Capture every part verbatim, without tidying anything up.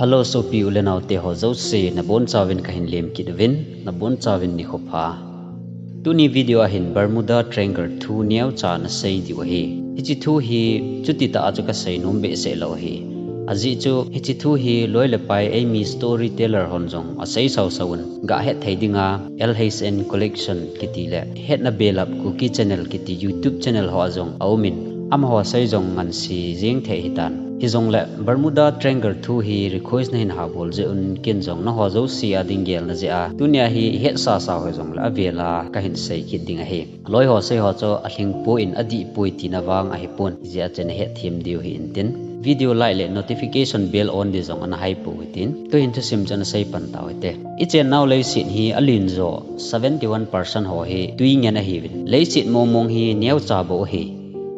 Hello, sopi u le nao te ho jouse, nabonchauvin kahin lem kit uvin, nabonchauvin nikho pha. Tuni video a hin Bermuda Triangle thu neocha nasei diu ahi. Hiche thu hi chuti tah a chu kasei nom behseh lou ahi. Ajeh chu hiche thu hi loi le pai eimi storyteller hon jong asei sausau un, gahet thei dinga L H N Collection kiti le Hetna Belap Kuki Channel kiti YouTube channel ho a jong aumin, amaho sei jong ngansi jeng thei ahitan. Hijongle Bermuda Triangle thu hi request nahin habol jeh un, ken jong nangho jouse a ding gelna jeh a tunia hi ihetsa sa hoi jongle avela kahin sei kit ding ahi. Loi ho sei ho chu alhingpoi, adihpoi tina vang ahipon, hijeh a chun nahet them diu ahi intin. Video like le notification bell on di jong ana haipou hitin. Tuhin thusim chu ana sei pan tau hite. Ichennau leiset hi alenjo seventy-one percent ho hi twi ngen ahiuvin. Leiset mongmong hi neocha bou ahi.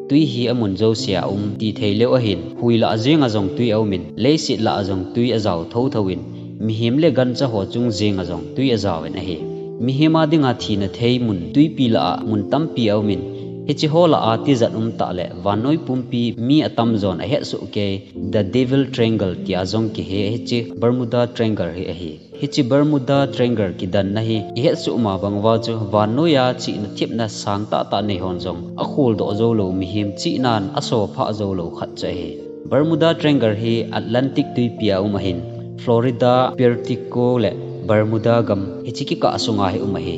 Twi hi amun jousea um ti thei leu ahin, hui lah a jenga jong twi aumin, leiset lah a jong twi ajao thothouvin, mihem le gancha ho chung jenga jong twi ajaovin ahi. Mihem a dinga thina thei mun twipi lah a mun tampi aumin, hiche ho lah a tijat umtah le vannoi pumpi mi atamjon ahetsoh kei The Devil Triangle tia jong kihe hiche Bermuda Triangle hi ahi. Hiche Bermuda Triangle kidanna hi ihetsoh ma bang uva chu vannoiya chihna thepna sang tahtah neihon jong akholdoh joulou, mihem chihnan asophah joulou khat chu ahi. Bermuda Triangle hi Atlantic twipi a um ahin, Florida, Puerto Rico le Bermuda gam hiche kikah sunga hi um ahi.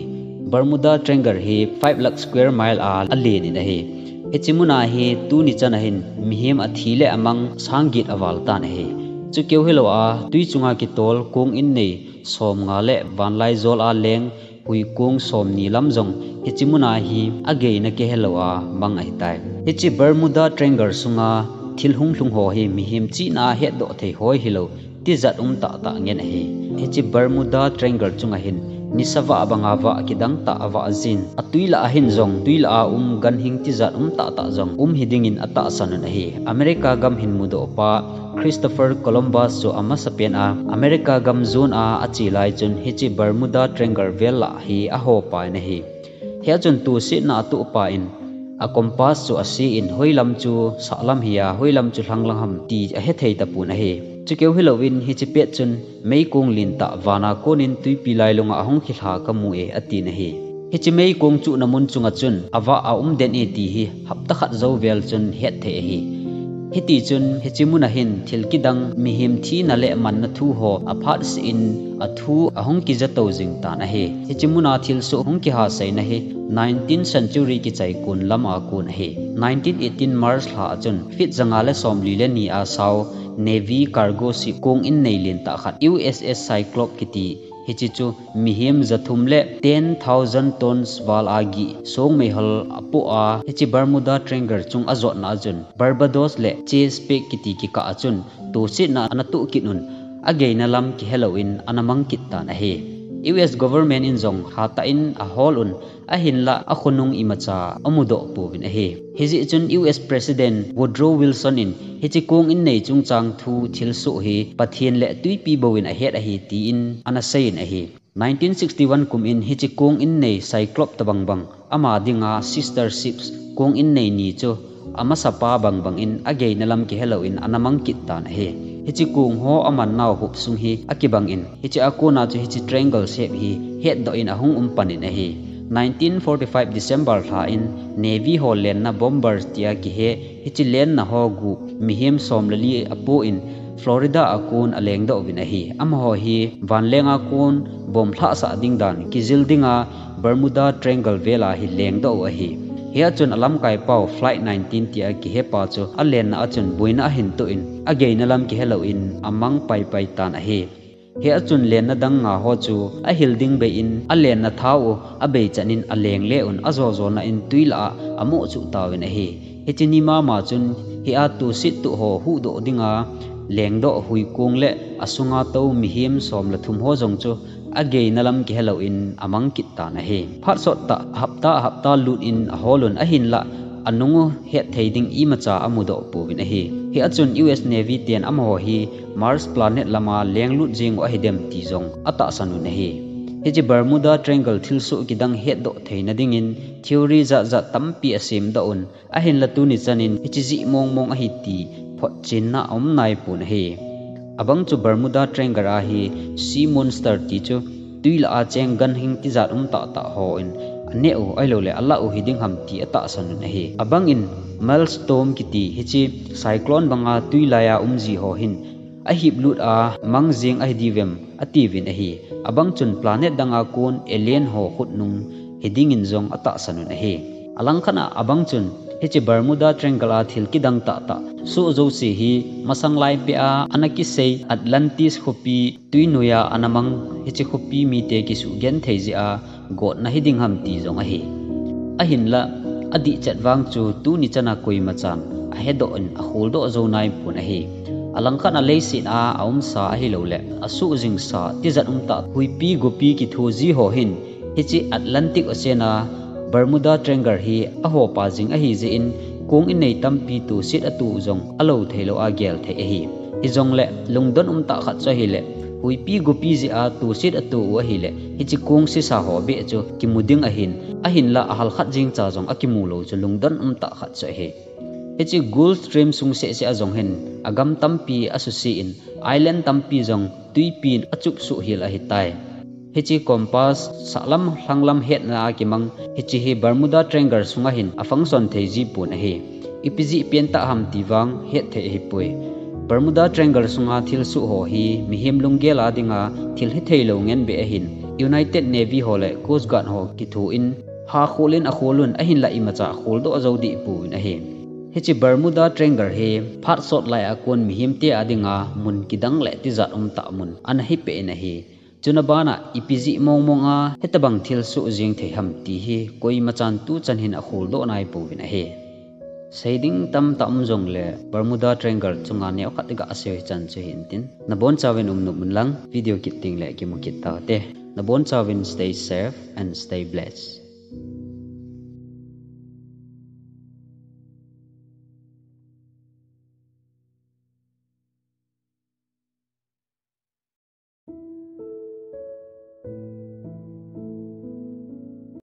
Bermuda Triangle hi five lakh square mile a alen in ahi. Hiche muna hi tuni chana hin mihem athi le amang sang get aval tan ahi. Chukeu hilou a, twi chunga kitol kong innei somnga le vanlaijol a leng hui kong somni lam jong hiche muna hi ageina kihelou a mang ahitai. Hiche Bermuda Triangle sunga thil hunglhung ho hi mihem chihna a hetdoh thei hoi hilou, tijat um tahtah ngen ahi. Hiche Bermuda Triangle chunga hin nisa vah banga vah kidang tah avah jin, atwi lah a hin jong twi lah a um ganhing tijat um tahtah jong um hidingin atahsan un ahi. America gam hin mudoh pa Christopher Columbus chu amasapen a America gam jon a ache lai chun hiche Bermuda Triangle vel lah hi ahopa in ahi. Hia chun tosetna atohpa in a compass chu asein, hoilam chu sahlam hia, hoilam chu lhanglam ham ti ahethei tapon ahi. Chukeu hilouvin hiche pet chun meikong lentah vana konin twipi lailunga ahung kilha kamu e, atin ahi. Hiche meikong chuhna mun chunga chun avah aum den e ti hi hapta khat jou vel chun hetthei ahi. Hitichun hiche muna hin thil kidang mihem thina le manna thu ho aphatseh in athu ahung kija tou jing tan ahi. Hiche muna thilsoh hung kihaseina hi nineteenth century kichai kon lama kon ahi. Nineteen eighteen March lha a chun feet janga le somli le ni a sao Navy cargo ship kong innei lentah khat U S S Cyclops kiti, hiche chu mihem jathum le ten thousand tons val a gih song meihol apoh a, hiche Bermuda Triangle chung ajotna a chun Barbados le Chesapeake kiti kikah a chun tosetna ana toh kit un, ageina lam kihelouvin ana mang kit tan ahi. U S government in jong hatah in ahol un, ahinlah akhonung imacha amudoh pouvin ahi. Hijeh chun U S President Woodrow Wilson in hiche kong innei chungchang thu thilsoh hi Pathen le twipi bouvin ahet ahi tin ana seiyin ahi. Nineteen sixty-one kum in hiche kong innei Cyclops tobang bang, ama dinga sister ships kong innei ni chu amasapa bang bangin ageina lam kihelouvin ana mang kit tan ahi. Hiche kong ho amannau huop sung hi akibangin, hiche a kona chu hiche triangle shape hi hetdoh in ahung um panin ahi. Nineteen forty-five December lha in Navy ho lenna bomber tia kihe hiche lenna ho gup mihem som le li apoh in Florida a kon alengdoh uvin ahi. Amaho hi vanleng a kon bomb lhahsah ding dan kijil dinga Bermuda Triangle vel a hi lengdoh u ahi. Hia chun alamkai pau Flight nineteen tia kihepa chu alenna a chun boina ahin toh in ageina lam kihelouvin amang paipai tan ahi. Hia chun lenna dang nga ho chu ahil ding bei in alenna thao u abei chan in aleng le un ajojona in twi lah a amoh chuh tauvin ahi. Hiche ni mama chun hia toset toh ho huhdoh dinga lengdoh huikong le asunga tou mihem som le thum ho jong chu ageina lam kihelouvin amang kit tan ahi. Phat sot tah hapta hapta lut in ahol un ahinlah anung u hetthei ding imacha amudoh pouvin ahi. Hia chun U S Navy ten amaho hi Mars planet lama lenglut jeng u ahidem ti jong atahsan un ahi. Hiche Bermuda Triangle thilsoh kidang hetdoh theina dingin theory jatjat tampi asemdoh un, ahinlah tuni chanin hiche jeh mongmong ahi ti photchenna aum naipon ahi. Abang chu Bermuda Triangle a hi sea monster ti chu tui lah a cheng ganhing tijat um tah tah ho in aneh u ahilouleh alah u hiding ham ti atahsan un ahi. Abang in Maelstrom kiti hiche cyclone banga tui laiya umji ho hin ahiplut a mang jeng ahi diuvem atiuvin ahi. Abang chun planet danga kon alien ho khutnung hiding in jong atahsan un ahi. Alangkhat a abang chun hiche Bermuda Triangle a thil kidang tah tah soh jouse hi masang lai peh a ana kisei Atlantis khopi tuinoiya ana mang hiche khopi mite kisuh genthei jeh a gotna hiding ham ti jong ahi. Ahinlah adihchet vang chu tuni chana koimachan ahedoh in akholdoh jou naipon ahi. Alangkhat a leiset a aumsa ahilouleh asoh jingsa tijat umtah huipi gopi kithoji ho hin hiche Atlantic Ocean a Bermuda Triangle hi ahopa jing ahijeh in kong inei tampi toset ato u jong alou theilou a gel thei ahi. Hijongleh lungdon umtah khat chu ahileh huipi gopi jeh a toset ato u ahileh hiche kong sesa ho beh chu kimu ding ahin, ahinlah ahalkhat jengcha jong akimu lou chu lungdon umtah khat chu ahi. Hiche Gulf Stream sung sehseh a jong hin agam tampi asuse in island tampi jong tuipin achupsuh hel ahitai. Hiche compass sahlam lhanglam hetna a kimang hiche hi Bermuda Triangle sunga hin afunction thei jipon ahi. Ipi jeh pentah ham ti vang hetthei ahipoi. Bermuda Triangle sunga thilsoh ho hi mihem lunggel a dinga thil hitheilou ngen beh ahin, United Navy ho leh Coast Guard ho kitho in hakhol in akhol un ahinlah imacha kholdoh jou deh pouvin ahi. Hiche Bermuda Triangle hi phat sot lai a kon mihemte a dinga mun kidang leh tijat umtah mun ana hipeh in ahi. Chuna bana ipi jeh mongmong a hitobang thilsoh jeng thei ham ti hi koimachan tuchan hin akholdoh naipouvin ahi. Seiding tamtah um jongleh Bermuda Triangle chunga neokhat iga seiu hichan chu hintin. Nabonchauvin umnom unlang video kit tengleh kimu kit taute. Nabonchauvin stay safe and stay blessed.